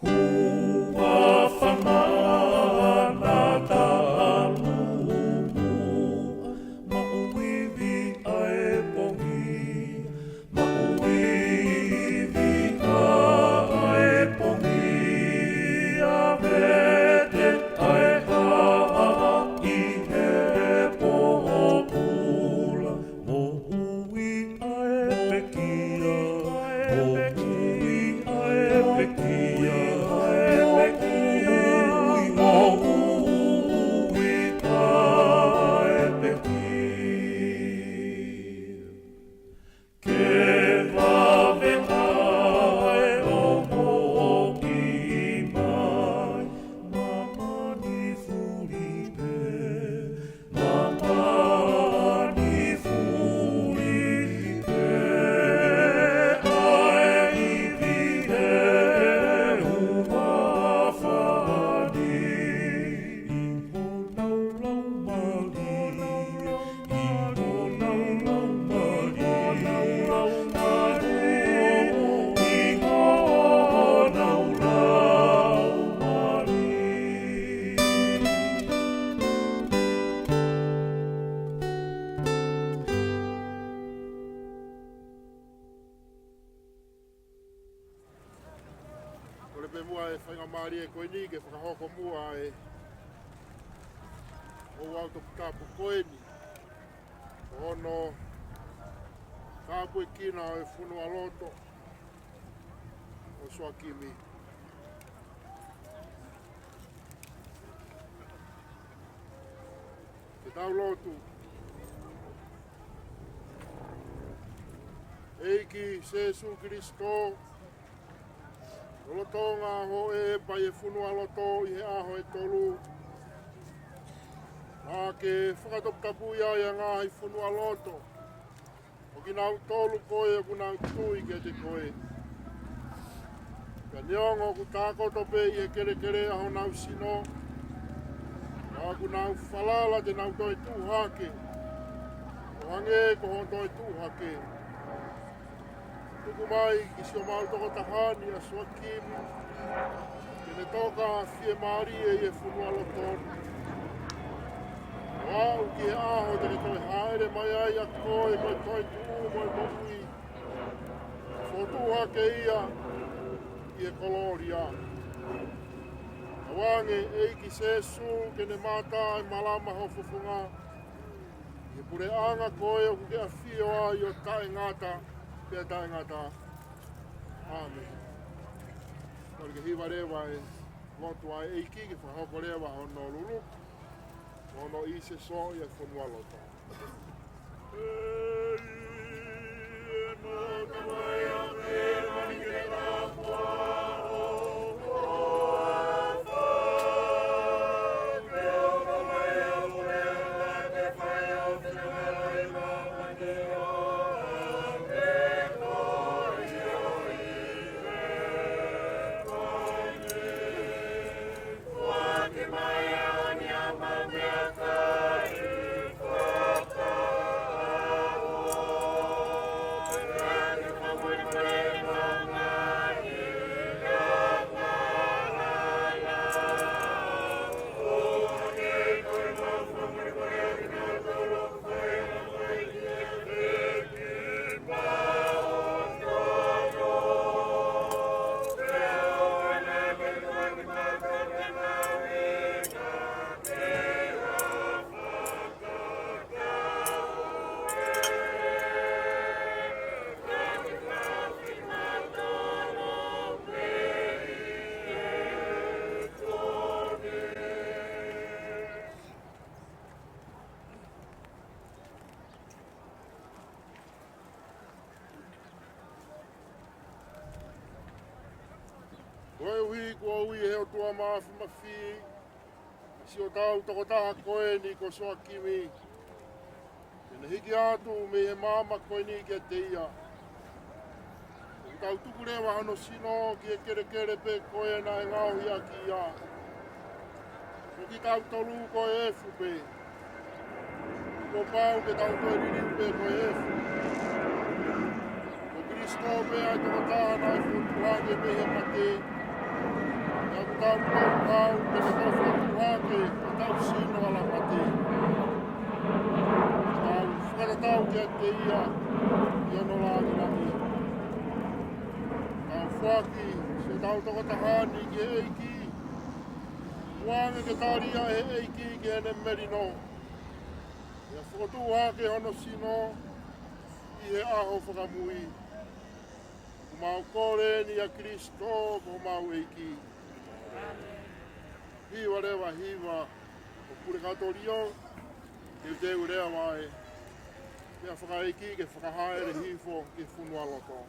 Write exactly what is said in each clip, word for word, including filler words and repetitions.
Huafa mana talu muʻa, maʻu ivi ʻa e pongia, maʻu ivi ʻa e pongia, vete ʻa e haʻa ʻi he pōpula. Moʻui ʻa e pekia, moʻui ʻa e pekia, moʻui, moʻui ʻa e pekia. Ke vave ʻa e ongo ki mai, māmani fuli pē. Māmani fuli pē ʻa e ivi he huafa ni. ʻI honau laumālie, ʻi honau laumālie, ʻi honau laumālie. Kole pē muʻa e faingamālie ko eni ke fakahoko muʻa e ouau toputapu ko eni, ko hono tāpuekina ʻo e fonualoto ʻo Soakimi. Ke tau lotu. ʻEiki Sēsū Kilisitō, lolotonga hoʻo ʻeʻepa ʻi he fonualoto ʻi he ʻaho ʻe tolu, naʻa ke fakatoputapui ai ʻa e ngaahi fonualoto ʻo kinautolu ko ē ʻoku nau tui kiate koe. Pea neongo ʻoku tākoto pē ʻi he kelekele ʻa honau sino, ka ʻoku nau falala te nau toe tuʻu hake ʻo hangē ko hoʻo toe tuʻu hake. Tuku mai ki siʻomau tokotaha ni ʻa Soakimi, ke ne toka fiemālie ʻi he fonualoto ni. ʻO aʻu ki he ʻaho te ke toe hāʻele mai ai ʻa koe mo e toetuʻu mo e moʻui, fokotuʻu hake ia ʻi he kolōlia. ʻOange ʻEiki Sēsū ke ne mātā e malama ho fofonga ʻi he puleʻanga ko ē ʻoku ke ʻafio ai ʻo taʻengata pea taʻengata. ʻĀmeni. Kole ke hiva leva e lotu ʻa e ʻEiki ke fakahoko leva hono luluku, hono ʻi he soʻo ʻi he fonualoto. Koeʻuhi kuo ui ʻe he ʻOtua Mafimafi siʻotau tokotaha ko eni ko Soakimi, ke ne hiki atu mei he maama ko eni kiate ia. ʻOku tau tuku leva hono sino ki he kelekele pē ko ē naʻe ngaohi ʻaki ia. Ko kitautolu ko e efu pē. Kuo pau ke tau toe liliu pē ko e efu. Ko Kalaisi pē ʻa e tokotaha naʻe fokotuʻu hake mei he mate. Pea ʻoku tau kau ke ne toe fokotuʻu hake hotau sino ʻa e mate. Tau fakatatau kiate ia ʻi hono lāngilangi. Tau foaki siʻotau tokotaha ni ki he ʻEiki. Tuku ange ke tali ia ʻe he ʻEiki ki heʻene melino. Pea fokotuʻu hake hono sino ʻi he ʻaho fakamui. ʻOku mau kole ni ʻia Kalaisi ko homau ʻEiki. Hiva leva hiva ʻo Pulekatōlio, teuteu leva e meʻafakaʻeiki ke fakahāʻele hifo ki he fonualoto.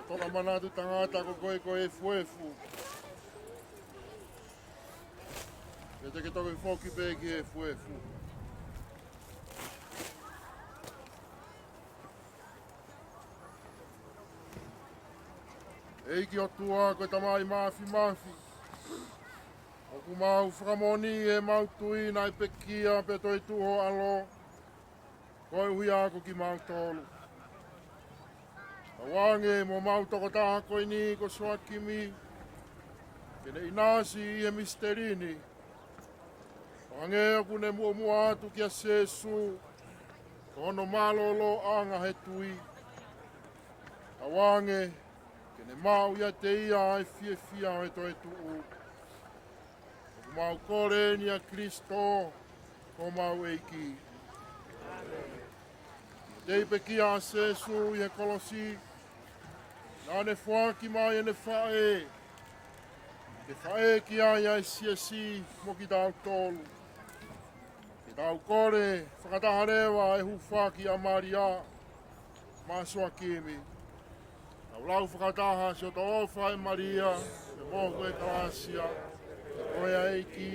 Toka manatu tangata ko koe ko e efuefu. Pea te ke toki foki pē ki he efuefu. ʻEiki ʻOtua ko e Tamai Māfimafi, ʻoku mau fakamoʻoni ʻemau tui naʻe pekia pea toetuʻu ho ʻAlo, koeʻuhi ko kimautolu. Tauange mo homau tokotaha ko eni ko Soakimi, ke ne ʻinasi ʻi he misiteli ni. Hangē ʻoku ne muʻomuʻa atu kia Sēsū, ko hono mālōlōʻanga he tui. Tauange ke ne maʻu ʻiate ia ʻa e fiefia ʻo e toetuʻu. ʻOku mau kole ni ʻia Kilisitō ko homau ʻEiki. Teʻeki pekia ʻa Sēsū ʻi he kolosi, naʻa ne foaki mai ʻene faʻē, ke faʻē ki ai ʻa e siasi mo kitautolu. Ke tau kole fakataha leva e hūfaki ʻa Malia maʻa Soakimi. Tau lau fakataha: Siʻoto ʻofa ʻe Malia, ʻe mohu ʻe kalāsia, ko koe ʻa e ʻEiki,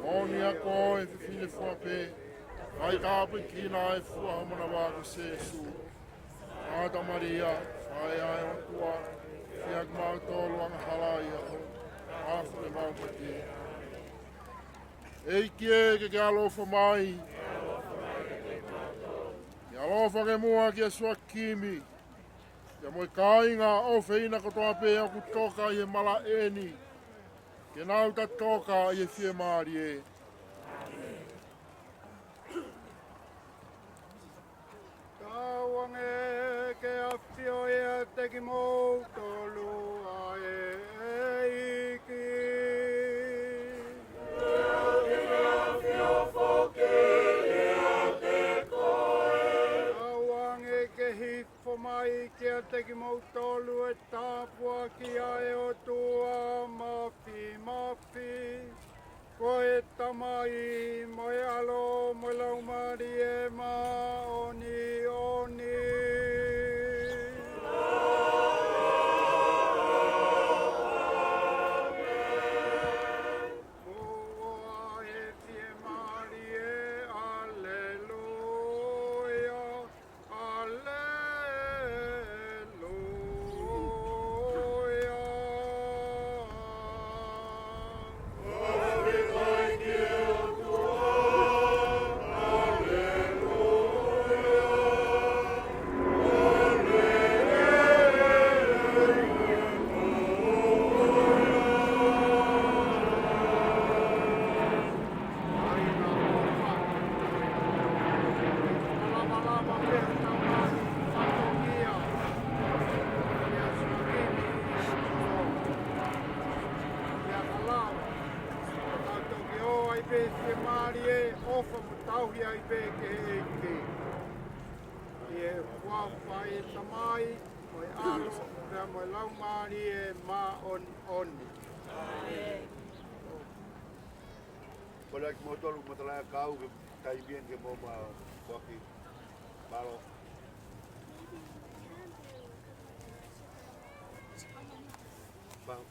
moʻoni ʻa koe ʻi he fefine fua pē, fai tāpuekina ʻa e fua ʻo ho manava ko Sēsū. Ata Malia, faʻē ʻa e ʻOtua, ʻofa kiate kimautolu angahala ʻi he ʻaho ni mo e ʻaho ʻemau mate. ʻEiki ē, ke ke ʻaloʻofa mai. Ke ʻaloʻofa ke muʻa kia Soakimi, pea mo e kāinga ʻofeina kotoa pē ʻoku toka ʻi he malaʻe ni, ke nau ta toka ʻi he fiemālie. Tauange ke ʻafio ʻiate kimoutolu ʻa e ʻEiki. Tauange ke hifo mai kiate kimoutolu e tāpuaki ʻa e ʻOtua Māfimafi, ko e Tamai mo e ʻAlo mo e Laumālie Māʻoniʻoni. Muʻa ʻi he fiemālie. ʻAlelūia. ʻAlelūia. Tau toki ō ai pē ke mālie, ʻofa mo tauhi ai pē ki he ʻEiki. ʻI he huafa ʻo e Tamai, mo e ʻAlo, pea mo e Laumālie Māʻoniʻoni. Kole atu kimoutolu, matala e kau, ke taimi eni ke mou ma foaki palo. Pa-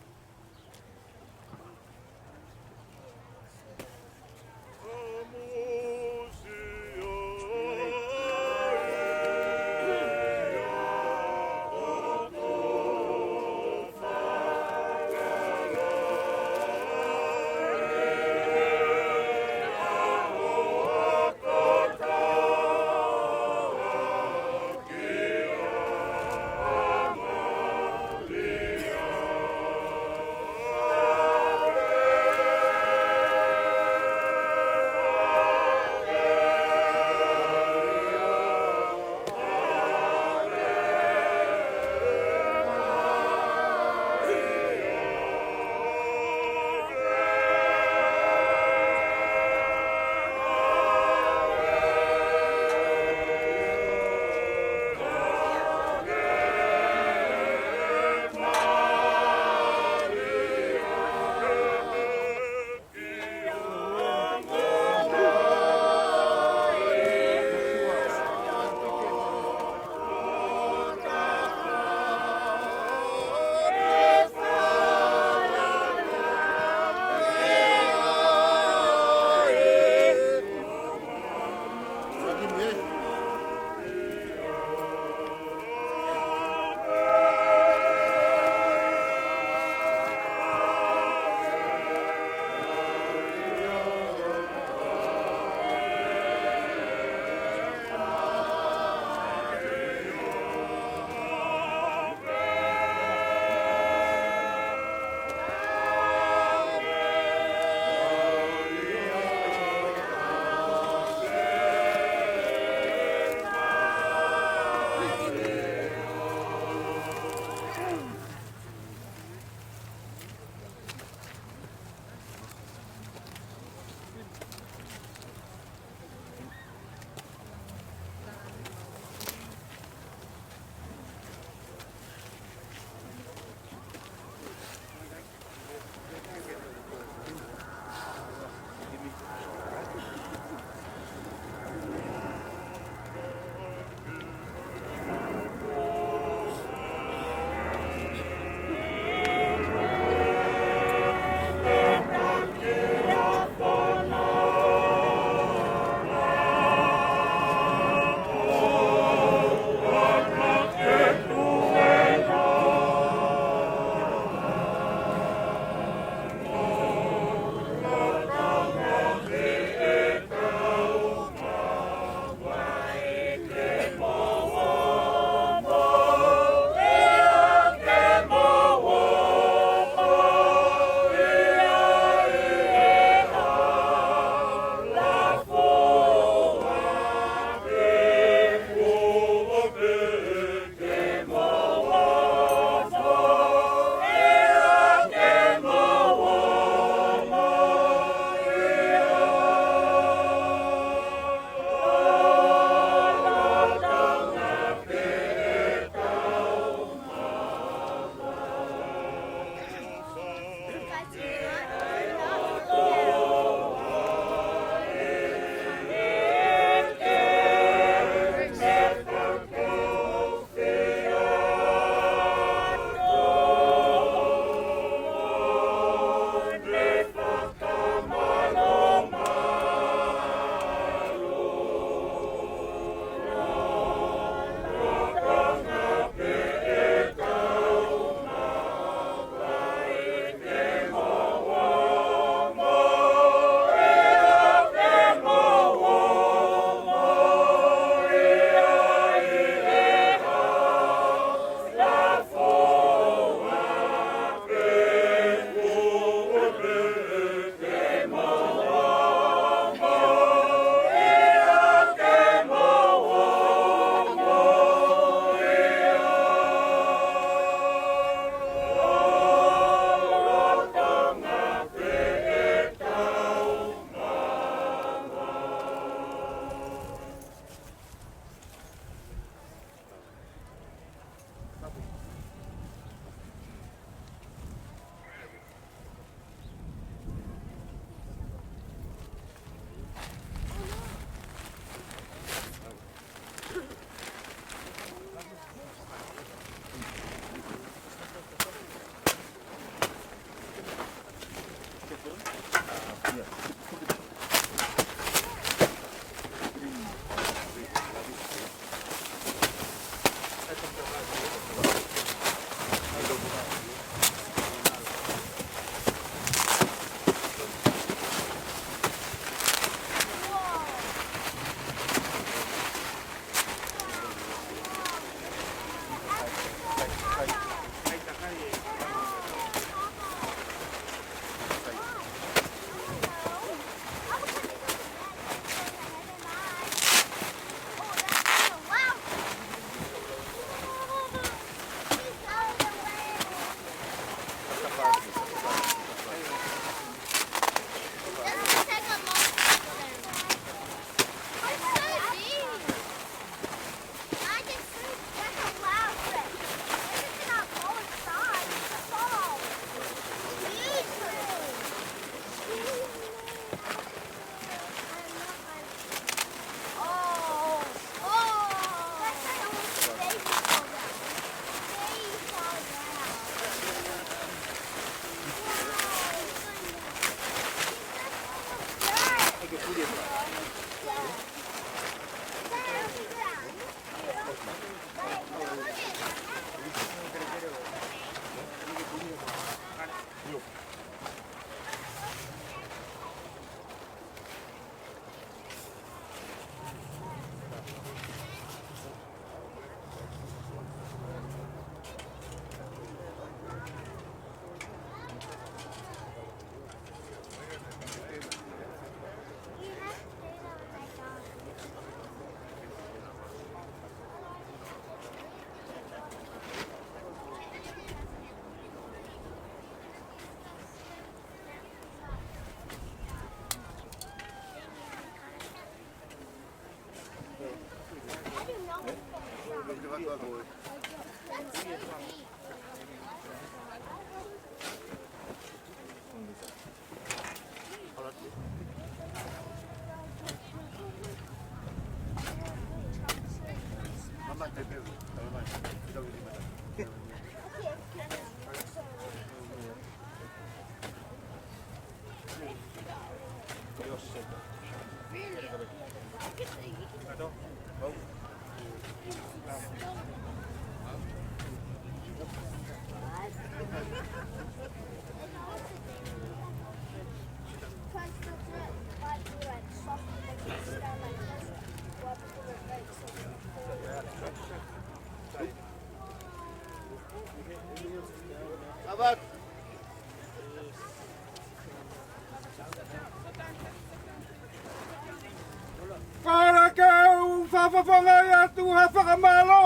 Kole ke u fakafofongaʻi atu ha fakamālō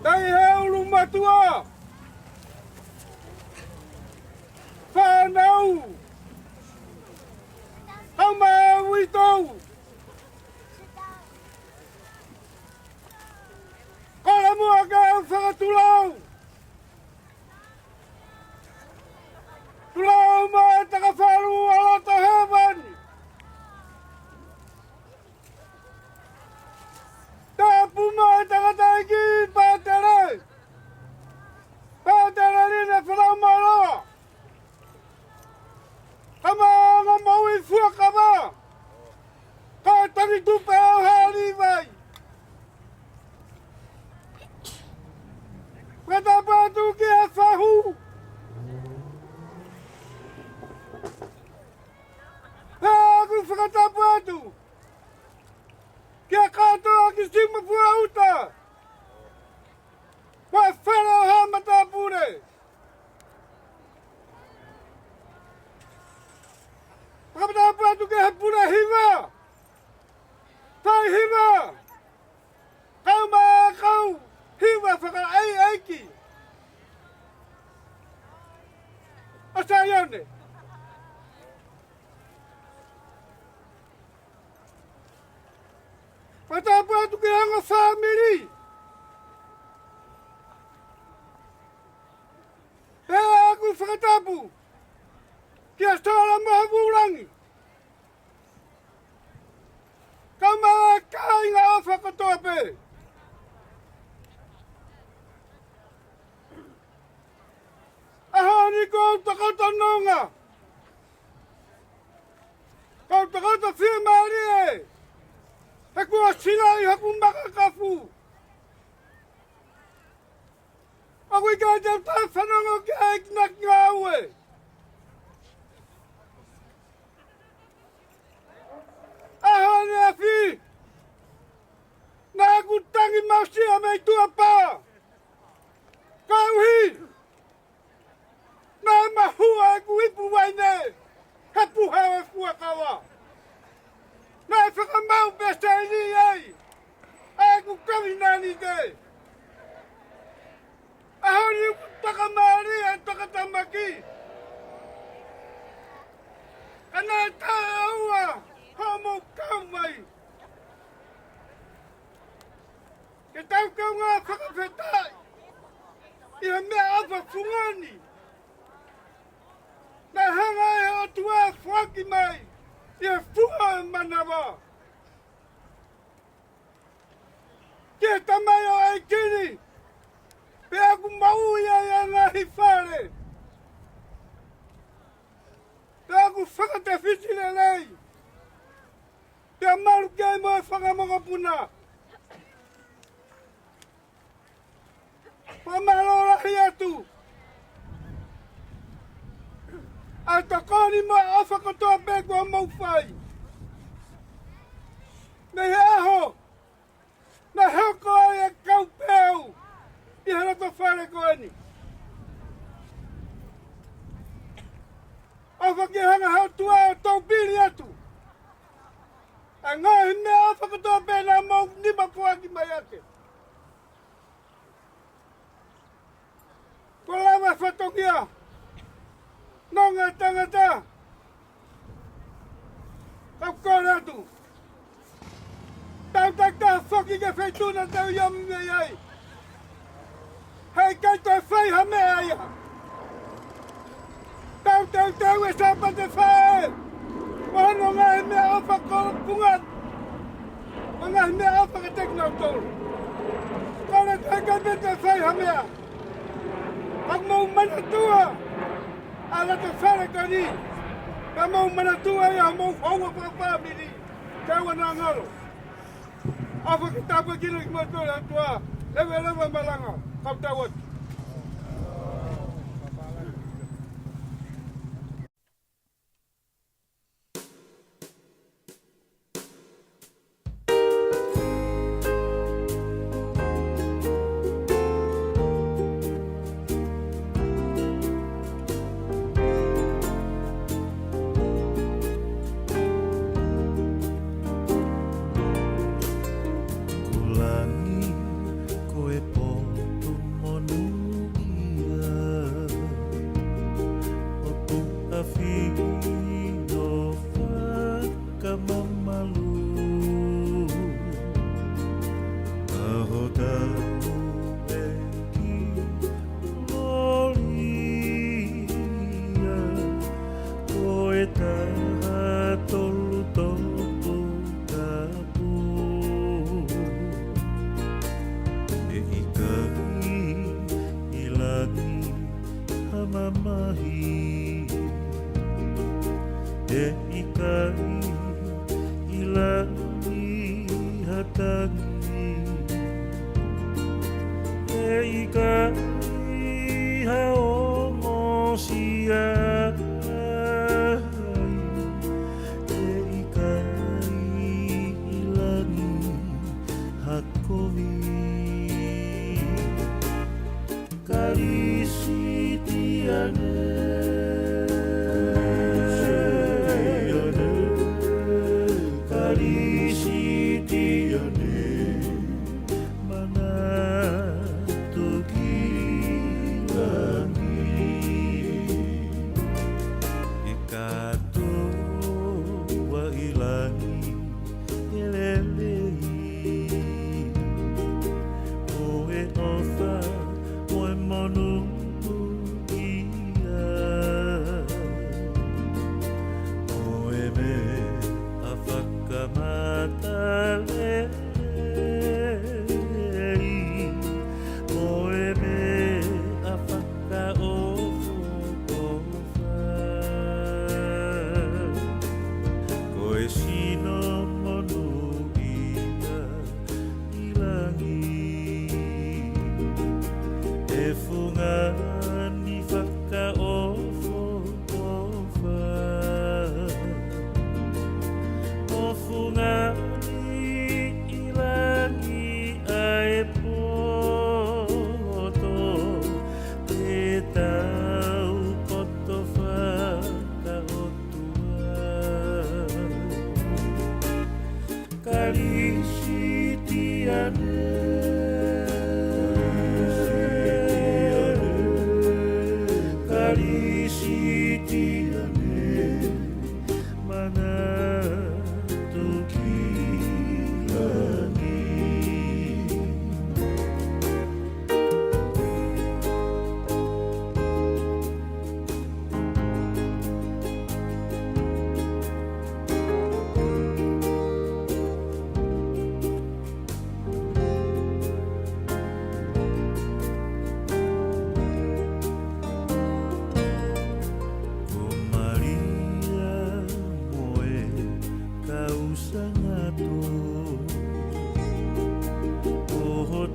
mei he ʻulumatua, fānau, kae ʻumaʻā e uitou. Kole muʻa ke u fakatulou, tulou mai e takafalu ʻa loto hēvani. Tapu mai e tangataʻeiki Pātele, Pātele Lina Falaumaloa. Kae ʻumaʻā e ongo moʻui fuakava, ko Tangitupe ʻo Hālivai. Fakatapu atu ki he fahu. Pea ʻoku ou fakatapu atu kia Katoa ki Sima Fuauta, mo e fale ʻo ha matāpule. Fakatapu atu ki he pule hiva, fai hiva, kae ʻumaʻā e kau hiva fakaʻeiʻeiki ʻo Saione. Fakatapu atu ki he ongo fāmili. Pea ʻoku ou fakatapu kia Sola Mahavulangi, kae ʻumaʻā e kāinga ʻofa kotoa pē. ʻAho ni ko e tokoto nonga, ko e tokoto fiemālie, He kuo silaʻi hoku makakapu. ʻOku ʻikai te u toe fanongo ki ai ʻeku ngāue. ʻAho ni ʻaʻaku, naʻa ku tangi mausia mei tuʻa pē. Koeʻuhi naʻe mahua ʻeku ipu uaine he puha ʻo e fuakava. Naʻe fakamau pē sēniti ai ʻeku kovinānite. ʻAho ni ʻoku takamālie e takatamaki. Ka naʻe taʻeʻaua hoʻomou kau mai ke tau kaungā fakafetaʻi ʻi he meʻaʻofa fungani naʻe hanga ʻe he ʻOtua ʻo foaki mai ʻi he fua ʻo e manava ki he tamaioʻeiki ni, pea ʻoku maʻu ia ʻi he ngaahi fale, pea ʻoku fakatefiti lelei, pea malu ki ai mo e fanga mokopuna. Fakamālō lahi atu ʻa e tokoni mo e ʻofa kotoa pē kuo mou fai mei he ʻaho naʻe hoko ai e kau peu ʻi he loto fale ko eni. ʻOfa ke hanga ʻe he ʻOtua ʻo toupili atu ʻa e ngaahi meʻaʻofa kotoa pē naʻa mou nima foaki mai ake. Kuo lava e fatongia, nonga e tangata. Kau kole atu, tau taki taha foki ki he feituʻu naʻa tau ʻi ai mei ai. Heʻikai toe fai ha meʻa ia. Tau teuteu e Sāpate Faʻē mo hono ngaahi meʻaʻofa ko e punga, mo e ngaahi meʻaʻofa kiate kinautolu. Kole, heʻikai pē toe fai ha meʻa. Ka mou manatua ʻa e loto fale ko eni, ka mou manatua ia homou houa fakafāmili, ke ʻoua naʻa ngalo. ʻOfa ke tāpuekina kimoutolu ʻe he ʻOtua. Leveleva e malanga, kau tau atu. Ko langi ko e potu monūʻia, ʻoku ʻafio fakamamalu. Ka hotau ʻEiki lōlia, ko e taha tolu Toputapu. ʻE ʻikai ʻi langi ha mamahi, ʻe ʻikai ʻi langi ha tangi, ʻe ʻikai ha ongosia, ʻe ʻikai ʻi langi ha kovi. Kalisitiane, Kalisitiane, manatu ki langi. ʻE kātoa ʻi langi ʻe lelei, ko e ʻofa mo e monūʻia.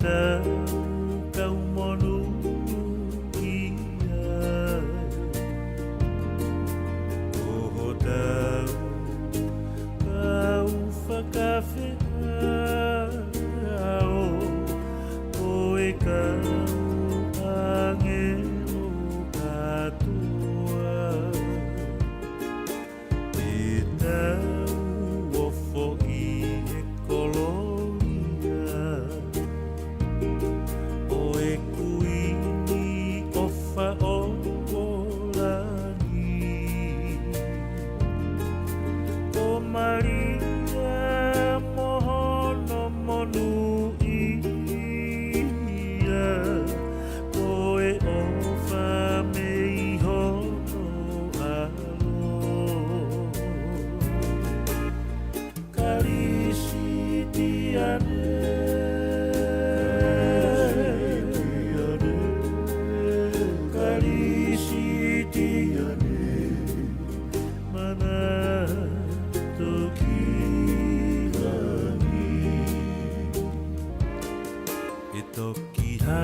Tau kau monūʻia. Ko hotau kau fakafeʻao, ko e kau ʻāngelo kātoa. Te tau ofo ʻi he kolōlia ʻo e Kuini ʻofa ʻo langi. Ko Malia mo hono monūʻia, ko e ʻofa mei hono ʻAlo. Kalisitiane. Kalisitiane. Manatu ki langi. ʻE toki hā